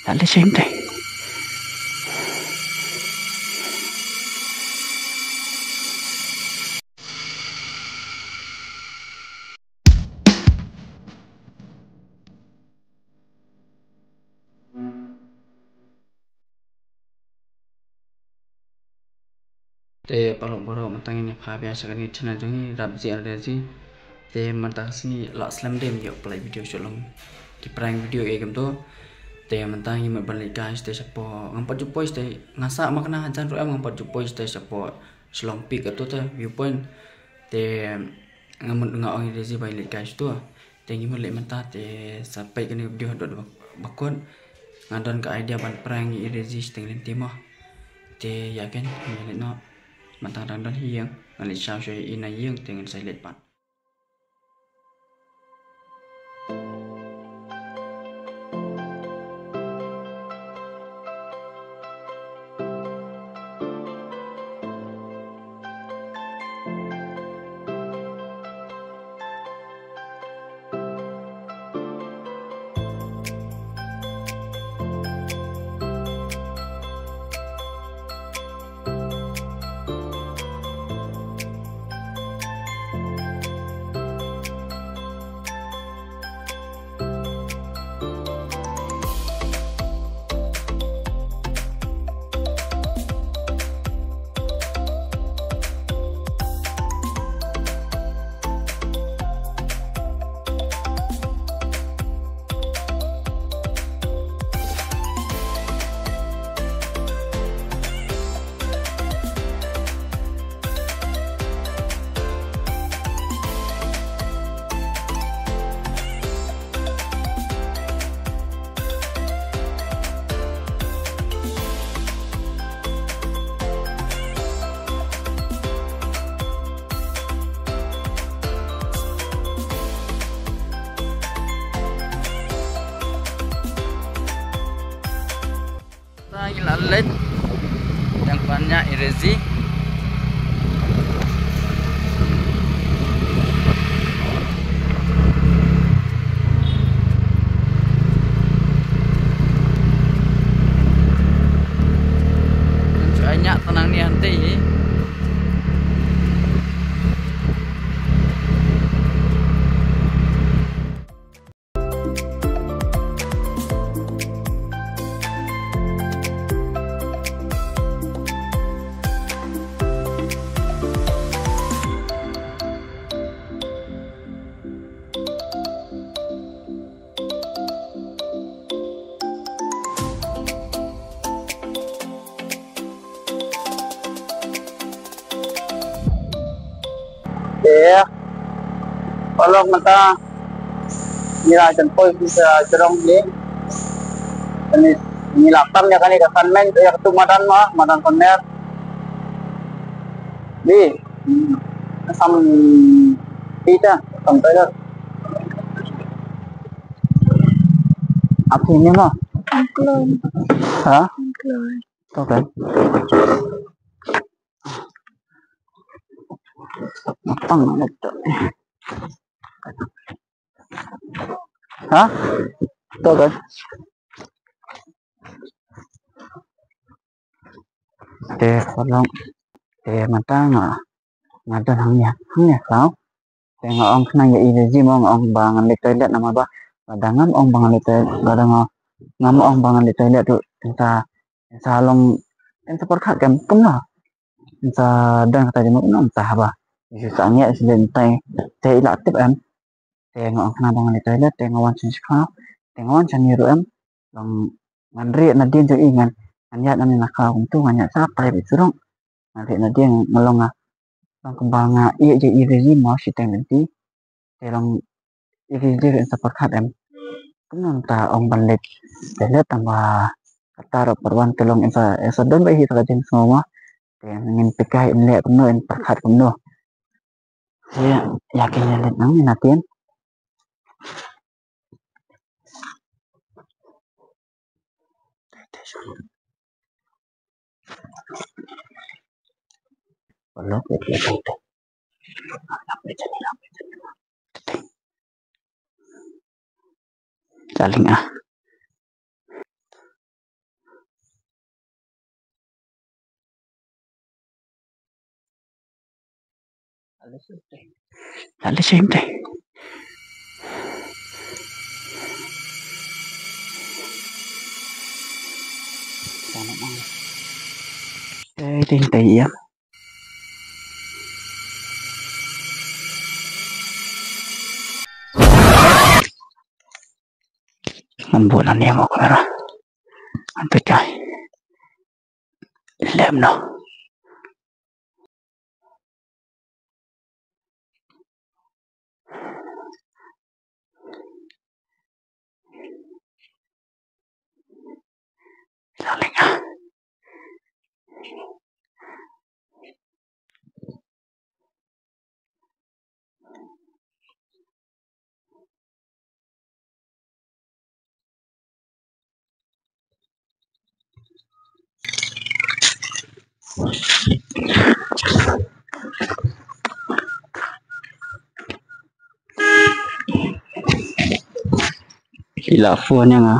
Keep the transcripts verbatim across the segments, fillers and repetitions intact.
That the same thing. Te paralok baroh, mynta ngin ïa phah biang sha kane ka channel jong ngi, Rap Zee Underrated. Te mynta ka sngi la slem de ïoh pynlait video shuh long ki prank video ïa kumto. Te mynta ngi mut ban leit kai shatei shapoh, ngam pat ju poi shatei, nga sah ma kane hajan ruh em, ngam pat ju poi shatei shapoh Shillong Peak kato te viewpoint. Te nga mut nga ong ïa Rezi ba ïa leit kai shato. Te ngi mut leit mynta te sa peit kane ka video haduh ba, ba kut. Nga don ka idea ban prank ïa Rezi shatei lynti mo. Te ïa kane ngi leit noh. Mynta nga dang don ha ïing, nga leit shaw shuwa ïa i na ïing te ngan sa leit pat. Ngi la leit. Dang pan ïa i Rezi. Ngan shu ai ñiah tang nangne hangtei hi. Te paralok, mynta ngi la jan poi sha jrong hi. Ngi, ngi la tam ïa kane ka San Meng, ïa katu madan ma, madan San Mer. Di, sam pita, sam pita. Apa ini ma? Angklung. Ha? Angklung. To kan. Matang na to. Ha? To kan. Te paralok. Te mynta nga, nga don hangne, hangne saw. Te nga ong khnang ïa i Rezi mo, nga ong ba ngan leit toilet namar ba lada ngam ong ba ngan leit toilet, lada nga, ngam ong ba ngan leit toilet ruh, yn sa, yn sa long, yn sa pyrkhat kem kumno. Yn sa don kata jingmut, kumno yn sa haba. Ïa sa ngi ïa shu leit mynta te i la tip em. Te nga ong khnang ba ngan leit toilet, te nga wan sha shkha, te nga wan shane ruh em. Long ngan rieh nadien jong i, ngan, ngan ïaid nangne na khaw kumtu, ngan ïaid sa tai beit surok. Ngan rieh nadien, nga long nga, long kumba nga ïeit ïa i Rezi mo shiteng lynti. Te long i Rezi ruh yn sa pyrkhat em. Kumno mynta ong ban leit, leit tang ba kata ruh pat wan, te long yn sa, yn sa don beit hi sa ka jingsngew mo. Te ngin peit kai yn leh kumno, yn pyrkhat kumno. Ïa, ïa kane leit nangne nadien. Saling ah. Lale sente. Tei tei tei ya. Ngan buh na nia mo kamera. Ngan peit kai. Lem no. Saling ah. Phi la phone ïa nga.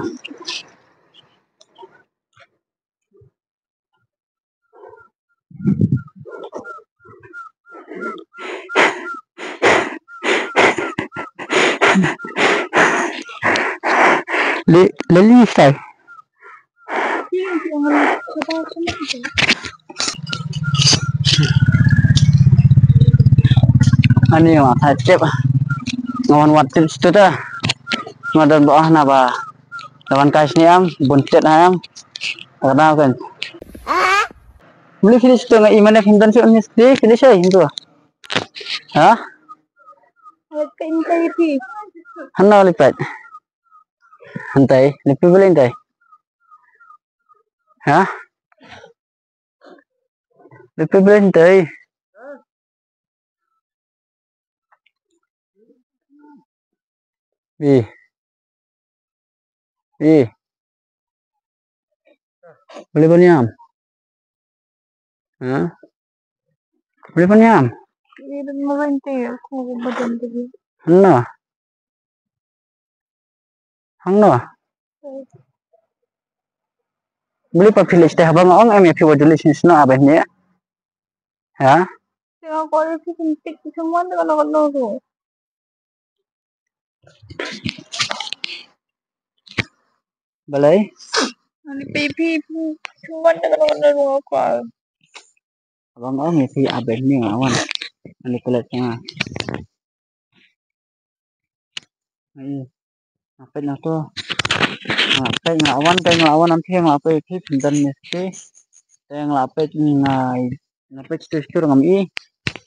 Li, li, li, sai. Ani ma thait tip. Nga wan wad tip stu ta. Nga don ba ah na ba. Lawan kai sni am, bun tet ha am. Ka dau kan. Beli finish tu nga imane hindan tu ni di finish ai hindu. Ha? Hano li pait? Hantai, lepi beli hantai. Ha? Lepi beli hantai. Ih. Ih. Boleh baniam. Ha? Boleh baniam. Ini dan merenti aku badan tadi. Hangno. Hangno. Boleh pa village teh bang ong em ya phi wa village ni sno abeh ni. Ha? Tengok kalau sih sempit semua tu kalau kalau tu. Balei? Ani pipi cuman dengan orang luar kau. Abang ong ïa phi abeng ni ngawan. Ani pelet nga. Ai. Ngapet na to. Ngapet ngawan, te ngawan am phi ngapet phi pindan ni phi. Te ngapet ngai. Ngapet tu tu ngam i.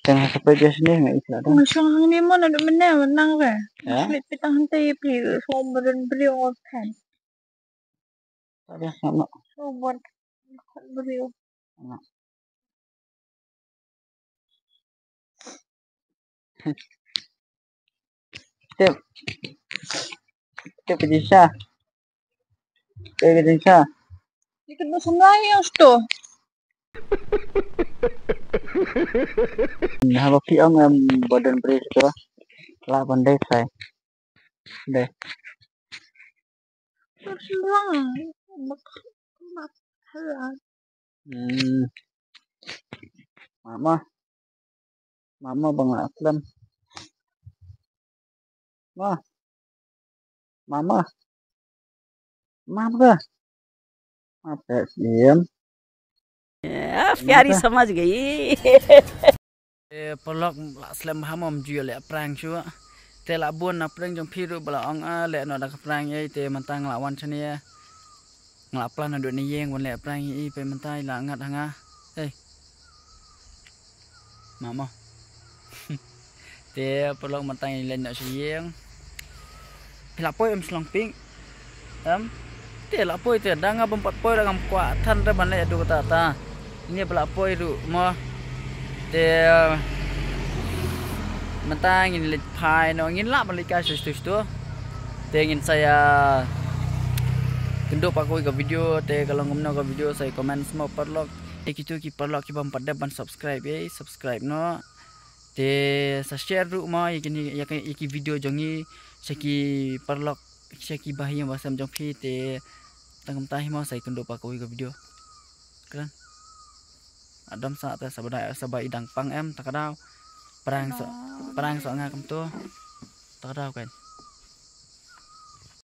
Te ngapet dia sini ngai i sila. Ngasong hang ni mo na duk mena menang re. Ya? Slit pitang hante i phi. Somberen beri orang kan. Tak ada sama. Sobat. Beri. Tip. Tip ke Jisha. Tip ke Jisha. Ikan bahasa Melayu yang sto. Nah, baki ang em badan beri sto. Lah pandai sai. Deh. Hmm. Mama. Mama bang lah aslam. Ma. Mama. Mama. Apa sih? Ya, pyari samajh gayi. Te paralok la slem bha mo, ym ju ïa leh prank shuh. Te la bun na prank jong phi ruh ba la ong ah leh noh da ka prank ei, te mynta nga la wan shane. Nga la plan naduh na ïing ban leh prank ei, peit mynta i la ngat ha nga. Ei. Ma mo. Te paralok mynta ngi leit noh sha ïing. Phi la poi em shlong pink? Em? Te la poi te, da nga bym pat poi la ngam kwah than re ban leh ïa tu kata ta. Ngi ba la poi ruh mo. Te mynta ngin leit phai noh, ngin lah ban leit kai sha stu stu. Te ngin sa ïa kynduh pat kawei ka video, te ka long kumno ka video sa ïa comment mo paralok. Te kito ki paralok ki bym pat dep ban subscribe ei, subscribe noh. Te sa share ruh mo ïa kine, ïa ki, ïa ki video jong ngi sha ki paralok, sha ki bahaïing bahasem jong phi, te tang kumta hi mo sa ïa kynduh pat kawei ka video. Kren. Adam sa te sa ba dei sa ba i dang pang em ta ka daw. Prank so, prank so nga kumto. Ta ka daw kan.